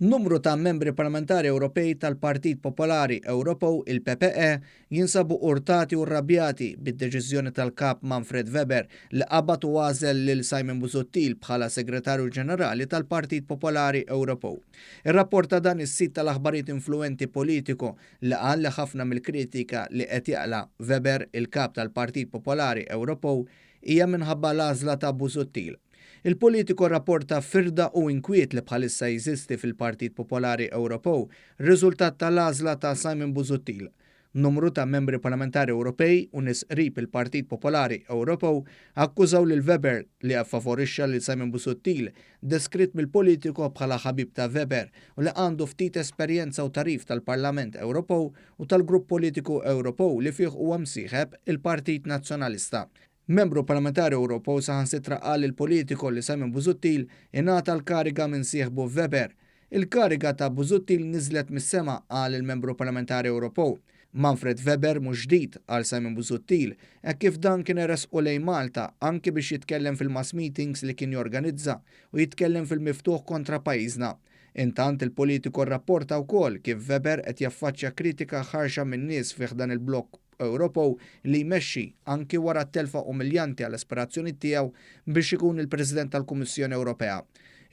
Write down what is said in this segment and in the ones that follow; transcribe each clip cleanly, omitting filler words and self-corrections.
Numru ta' Membri Parlamentari Ewropej tal-Partit Popolari Ewropew, il-PPE, jinsabu urtati u rrabjati bid-deċiżjoni tal-Kap Manfred Weber li qabad u għażel lil Simon Busuttil bħala Segretarju Ġenerali tal-Partit Popolari Ewropew. Irrapporta dan is-sit tal-aħbarijiet influwenti Politico li qal li ħafna mill-kritika li qed jaqla' Weber, il-Kap tal-Partit Popolari Ewropew, hija minħabba l-għażla ta' Busuttil. Il-Politico rrapporta firda u inkwiet li bħalissa jeżisti fil-Partit Popolari Ewropew riżultat tal-għażla ta' Simon Busuttil. Numru ta' Membri Parlamentari Ewropej u nies qrib il-Partit Popolari Ewropew akkużaw lil Weber li affavorixxa lil Simon Busuttil, deskritt mill-Politico bħala ħabib ta' Weber u li għandu ftit esperjenza u tagħrif tal-Parlament Ewropew u tal-grupp politiku Ewropew li fih huwa msieħeb il-Partit Nazzjonalista. Membru Parlamentari Ewropew saħansitra qal lil Politico li Simon Busuttil ingħata l-kariga minn sieħbu Weber. Il-kariga ta' Busuttil niżlet mis-sema, qal il-Membru Parlamentari Ewropew. Manfred Weber mhux ġdid għal Simon Busuttil, hekk kif dan kien iressqu lejn Malta anki biex jitkellem fil-mass meetings li kien jorganizza u jitkellem fil-miftuħ kontra pajjiżna. Intant, il-Politico rrapporta wkoll kif Weber qed jaffaċċja kritika ħarxa min-nies fi ħdan il-blokk Ewropew li jmexxi, anki wara t-telfa umiljanti għall-aspirazzjoniet tiegħu biex ikun il-President tal-Kummissjoni Ewropea.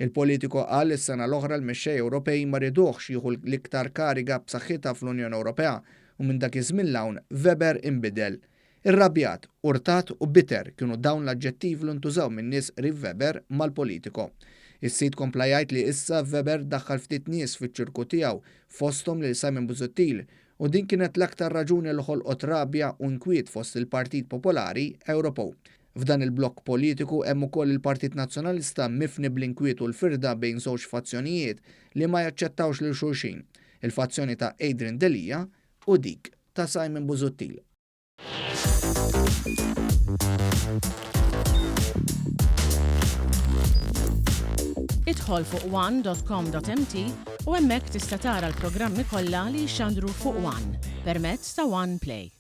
Il-Politico qal li s-sena l-oħra l-mexxejja Ewropej ma riduhx jieħu l-iktar kariga b'saħħitha fl-Unjoni Ewropea u minn dak iż-żmien 'l hawn Weber inbidel. Irrabjat, urtat u bitter kienu dawn l-aġġettivi li ntużaw minn nies qrib Weber mal-Politico. Is-sit kompla jgħid li issa Weber daħħal ftit nies fiċ-ċirku tiegħu, fosthom lil Simon Busuttil, u din kienet l-aktar raġuni li ħolqot rabja u inkwiet fost il-Partit Popolari Ewropew. F'dan il-blokk politiku hemm ukoll il-Partit Nazzjonalista mifni bl-inkwiet u l-firda bejn żewġ fazzjonijiet li ma jaċċettawx lil xulxin, il-fazzjoni ta' Adrian Delia u dik ta' Simon Busuttil. Idħol fuq one.com.mt u hemmhekk tista' tara l-programmi kollha li jixxandru fuq One permezz ta' One Play.